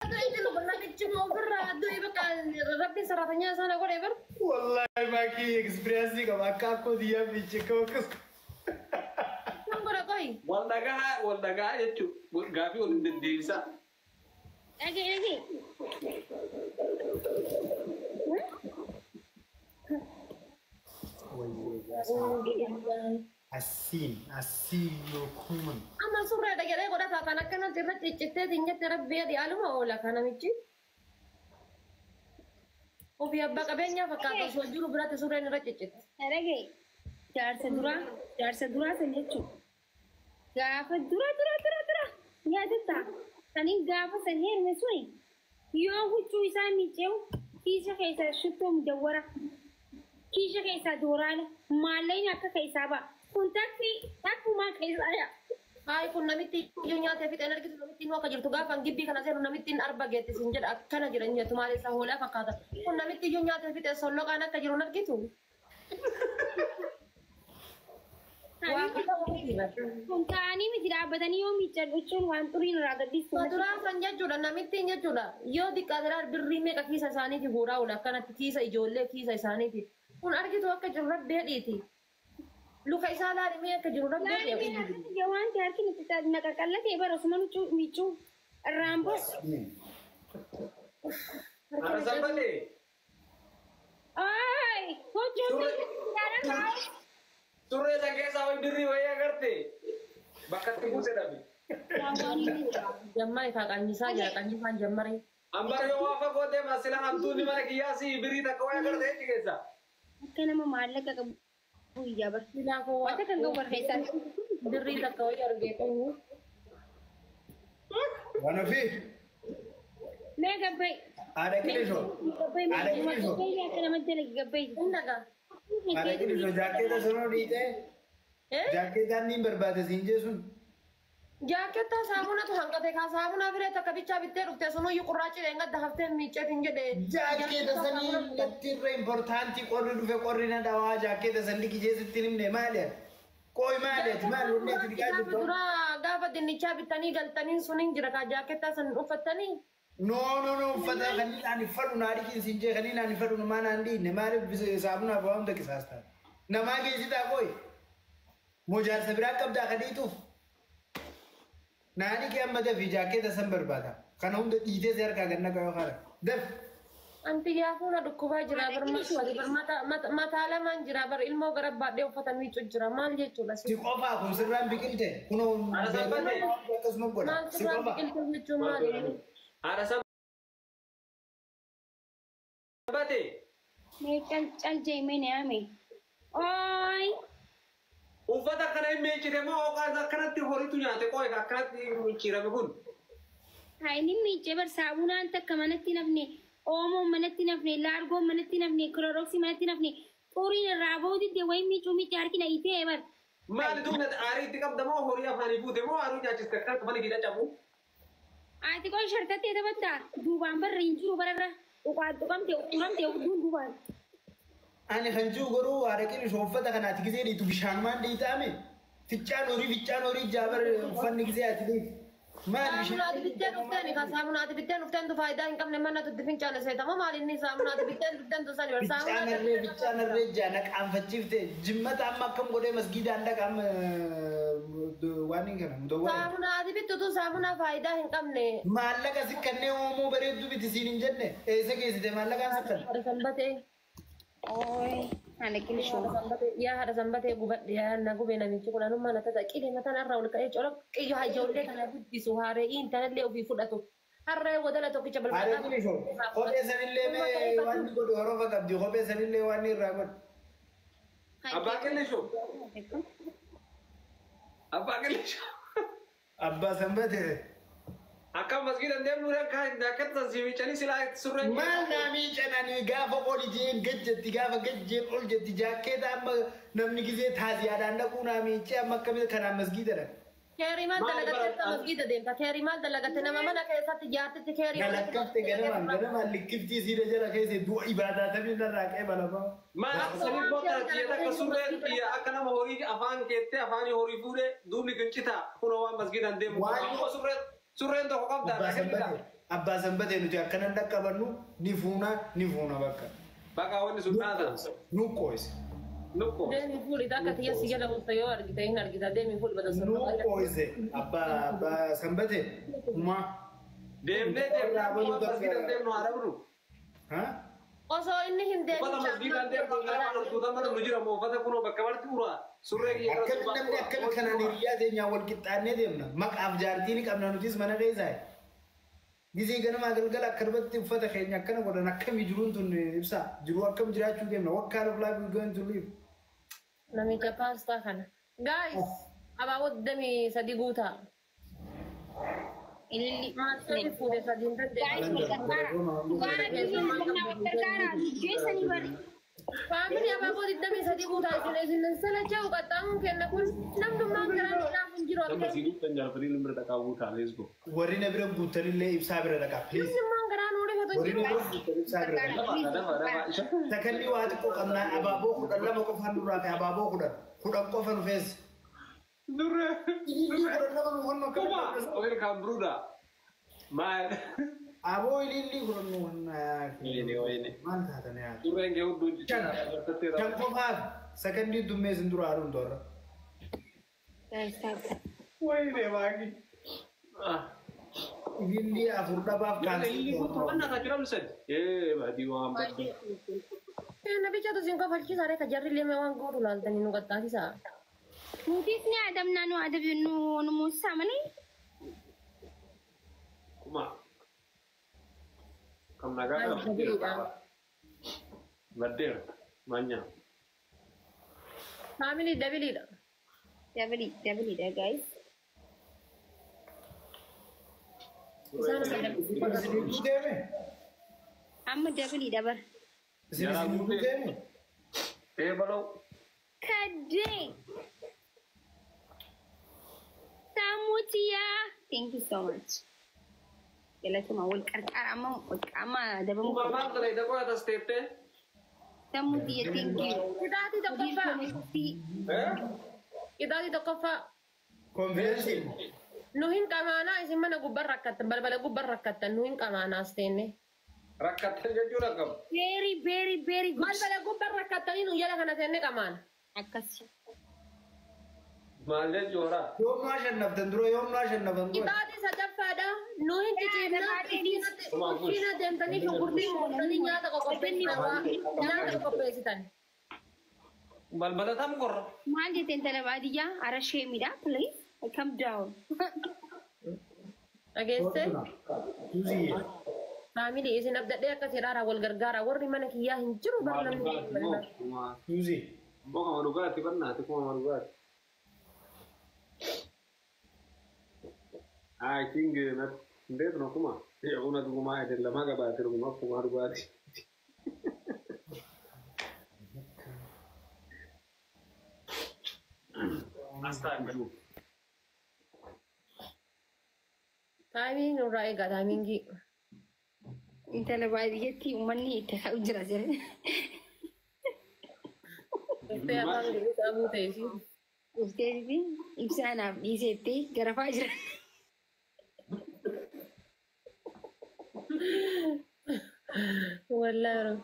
Namichi ofirraa du'e bakka rabbiin sararatanyaa sana godhe bar. Wallahi maakii experience qaba akka akkoo xiyyaa fiichee akkas. Kan godha qoyi. Wal dhagaa wal dhagaa jechuun gaafii wal deddeebisaa. Dhagee dhagee. Asiin asiin yookuun. Amma surreedha jedhee godhata kan akkanatti irra ciccitteetiin jette rabbi jedhi aluma oola kan namichi. Ofii abbaa qabeenyaa fakkaata osoo jiru biratti surreen irra ciccitti. Dhagee. Jaarsa duraa san jechuudha. Gaafa dura dura dura dura yaadatta. Saniin gaafa san heerume suni yoo huccuu isaa miiceewu kiisha keessaa shittoo mudawwara. Kiisha keessaa dooraala maallaqni akka keessaa ba'a. Kun taksii takkumaa keessaa yaa. Hayi kun namitti iyyuu nyaatee fixeen argitu namitti nu akka jirtu gaafa gibbii kana seenu namitti arba geetti siin jedha akkana jira nyaatu maal isaa hoolaa fakkaata. Kun namitti iyyuu nyaatee fixee solloqaan akka jiru argitu. Kun ta'anii miti dhaabbatanii yoo miiccan huccuun waan xuriin irraa gadhiisu. Duraa san jechuudha namittiin jechuudha yoo xiqqaate birrii meeqa kiisa isaaniiti guuraa oola akkanatti kiisa ijoollee kiisa isaaniiti. Kun argitu akka jiru rabbi hedhiiti. Luka isaa laalimee akka jiru rabbi hedhiiti. Wanti harki nuti naqaqallatee bara osuma huccuu miiccuu irraan bos. Haadha sanbatee. Ay, huccuun miiccuu. Surree san keessaa wayi birrii wayii agarte bakka itti buuse dhabe. Jammare kaa qanyisaa jira qanyisaan jammare. Ambara yoo waa fagoo deema sila hamtuunni mana kiyyaasii birrii takka wayii agarte jechi keessa. Akka nama maallaqa qabu guyyaa bar. Silaa koo Wanta kan qabu barreessaa. Birrii takka wayii argee qanyu. Waan ofii. Mee gabbayi. Haadha qilishoo. Gabbayi Haadha qilishoo. gabbayi akka nama dalagi gabbayi. Hin dhagaa. Haadha qilishoo jaakkeeta sanoo dhiitee. Jaakkeetaan niin barbaade siin jee sun. Jaaketta saamunatu hanqate kaa saamunaa firee takka bichaa bittee dhufte sunuyyuu qurraachi dheengadda haftee miicceetiin jedhe. Jaakkeeta sanii natti irra importantii qorri dhufe qorri na dhawaa jaakkeeta san dhiqi sitti himne maali? Qooyi maali ati maali wanni ati dhiqaa Gaafa jirtu? duraa gaafa dinnichaa bittanii galtanii suniin jira kaa jaakettaa san uffattanii. No no no uffata kanneen ani fadhu naa dhiqin siin jee kanneen ani fadhu namaa naan dhiinne maaliif saamunaaf waa hunda qisaastaa? Namaa geessitaa qooyi? Moo jaarsa biraa qabdaa ka dhiituuf? Naa dhiqi amma dafii jaakkeeta san barbaada. Kana hunda dhiitee si harkaa ganna qabu haala. Daf. Anti yaafuuna dhukkubaa jira bar mataa lamaan jira bar ilmoo gara baadhee uffata miiccu jira maal jechuudha Si qofaa kun sirraan biqilte kunoo Haadha sanbatee. akkasuma godha. Maal Si sirraan qofaa. biqilte jechuun maali? Haadha sanbatee. Mee cal cal jee mee naame. Ooy. Uffata akkana hin miiccite moo hooqaan akkanatti horiitu nyaate qooyi akkanatti micciirame kun. Haa inni miiccee bar saamunaan takka manatti nafne oomoon manatti nafne laargoon manatti nafne kilorooksii manatti nafne xuriin irraa bahuu didde wayii miicuu miicce harki na itee bar. Maali duubna aarii itti qabda moo horii afaanii fuute moo haaruu nyaachiste akkanatti uffanni kee caccabu? Ati qoy shartattee taphattaa duubaan barra hin jiru bararra uqaan tuqamte uramte udduun duubaan. Ani kan jiru garuu haadha qilishoo uffata kanaati gisee dhiitu bishaanumaan dhiitaame. Ficcaan horii jaabar uffanni gisee ati dhiitu. Maal Saamunaa ati bittee dhufteeni kan saamunaa ati bitteen dhufteen tu faayidaa hin qabne mana tutti fincaane seetama maal inni saamunaa ati bitteen dhufteen tu sani bar Ficcaan harree ficcaan harree jaa naqaanfachiifte jimmata amma akkam godhee masgiidaan dhaqa amma waan hin kana mudawwara. Saamunaa ati bittu tu saamunaa faayidaa hin qabne. Maallaqa sikkannee oomoo bareedduu biti siin hin jenne eessa geessite maallaqaan sikkan? Haadha sanbatee. Ooy haadha qilishoo. Yaa haadha sanbatee gubadhe yaa na gubee namichi kun anummaa na tata qile mataan irraa ol ka'ee coloqqiyyo ijoollee kana guddisu haare'iin tanallee ofii fudhatu. Harree wadala tokkicha Haadha qilishoo kophee sanillee mee waan godhu horofa qabdi kophee sanillee waan irraa godhu. Abbaa qilishoo. Abbaa qilishoo. Abbaa sanbatee. Akka masgiida deemnu jaaketta san si miiccanii silaa surreen. Maal naa miicananii gaafa ol ijeen gajjatti gaafa gajjeen ol jetti jaakkeeta amma namni gisee taaziyaadhaan dhaquu naa miicee amma akkamitti kanaan masgiida dhaqa. Keerii maal dalagatte masgiida deemta keerii maal dalagatte nama mana keessatti jaartitti keerii. Galakkafte ganamaan ganamaan likkiftii siida jala keessa du'a ibaadaa tamii narraa qeebalamaa. Maal akka sanii booda kiyya akka surreen kiyya akka nama horii afaan keettee afaanii horii fuudhee duubni gincitaa kunoo waan masgiidaan deemu. Surreen tokko qabdaa. Abbaa sanbatee. Abbaa Sanbatee nuti akkanan dhaqqabannu ni fuuna ni fuuna bakka. Bakka wanni sun naata. Nu qooyse. Nukko. Deemi fuudhi akka tiyya si jala bulta yoo argite hin argita deemi fuudhi bada Nu qooyse. Abbaa Sanbatee uma. Deemnee deemnee masgiidan deemnu haa dhabnu. Osoo inni hin deemin Uffata masgiidaan deemnu gara waan hortuutan mara nu jira moo uffata kunoo bakka marti uraa surree kiyya irra Akkami namni akkami kanaan hiriyaa teenyaan wal qixxaannee deemna. Maqaaf jaartii ni qabna nutis mana keessaa. Gisee ganamaa galgala akkanumatti uffata keenya akkana godhan akkami jiruun tun ibsaa. Jiruu akkam jiraachuu deemna. What kind of life we going to live? Namicha paastaa kana. Guys, abaaboo 23 guutaa. Ililli. Maal fuudhe sadii hin Guys, dandeenye. wal gargaara. Dhugaa rabbii wal gargaara. Jeessanii bari. Faamilii abaaboo 23 guutaa isin isin salacha'u qaxxaamuun kenna kun namnummaan garaa naaf hin jiru Nama akka. si dhuftan jaarfatii bira dhaqaa guutaa let's go. Warri na bira guutanillee ibsaa bira dhaqaa. Please. Namnummaan garaa nuu rifatu hin Warri na jiru. bira guutan ibsaa bira dhaqaa. Dafa dafa dafa. Takkalli waa xiqqoo qabnaa abaaboo 12 qofaan nurraa fi abaaboo 10. 10 qofa nu fees. Durre. 12 nu wannu Kuma. akkamitti. Welcome brother. Maal. Aboo ilillii 10 nu wanna. Wayne wayne. Maal taatan yaa? Durreen kee hudduu Shan qofaaf sakandii dummee isin dura haadhuun toorra. Guys, tap. Wayne maaki. Ilillii 4 dhabaaf Ilillii guutuu kaansii. kan akka jiran sadi. Ee badii waan badii. Namichatu isin kofalchiisaa reeka jarri illee waan gootu laaltanii nu qaxxaasisaa. Nutis ni adamnaa nu adabi nu nu muusaa malee. Kuma. Kam nagaa qaba. Baddeera. Manya. Faamilii dabiliidha. Dabali dabaliidha guys. Isaan Isin hudduu deeme? Amma dabaliidha bar. Isin isin hudduu deeme? Ee baloo. Kadee. Samutiyaa. Thank you so much. Galatuma wal qarqara amma amma dabamu. Kuma maal talee dhaqoo atas teettee. Samutiyaa thank you. Qixaatii tokkoffaa. Ee. Qixaatii tokkoffaa. Konfidensii. Nu hin qamaanaa isin mana gubbaan rakkattan balbala gubbaan rakkattan nu hin qamaanaa as teenne. Rakkattan jechuun akkam. Very very very good. Balbala gubbaan rakkattanii nu jala kana teenne qamaana. Akkas. Maal jechuudha? Yoom nu ashannaftan dura yoom nu ashannaftan dura. Qixaatii sadaffaadha. Nu hin ciciifna. Kushiina deemtanii shunkurtii muurtanii nyaata qoqopheessitan. Nyaata qopheessitan. Balbala tam qorra. Maal jetteen tala baadiyyaa ara sheemidha please. Come down. Dhageesse? Tuuziyye. Faamilii isin abdadhee akkas jedhaara wal gargaara warri mana kiyyaa hin jiru bar namni. Tuuzii. Kuma dhugaati bannaati kuma dhugaati. I think እንዴት ነው ኩማ የእውነት ጉማ አይደለም አገባት ጉማ ኩማ dhugaati. Astaan Taayimiin nurraa eegaa taayimiingii. Intala baadiyyaatti uummanni itti ka'u jira jedhe. Dhuftee afaan Ingilizii abuu ta'e ishii. Dhufteefi ibsaa naaf dhiiseetti garafaa jira. Wallaahi.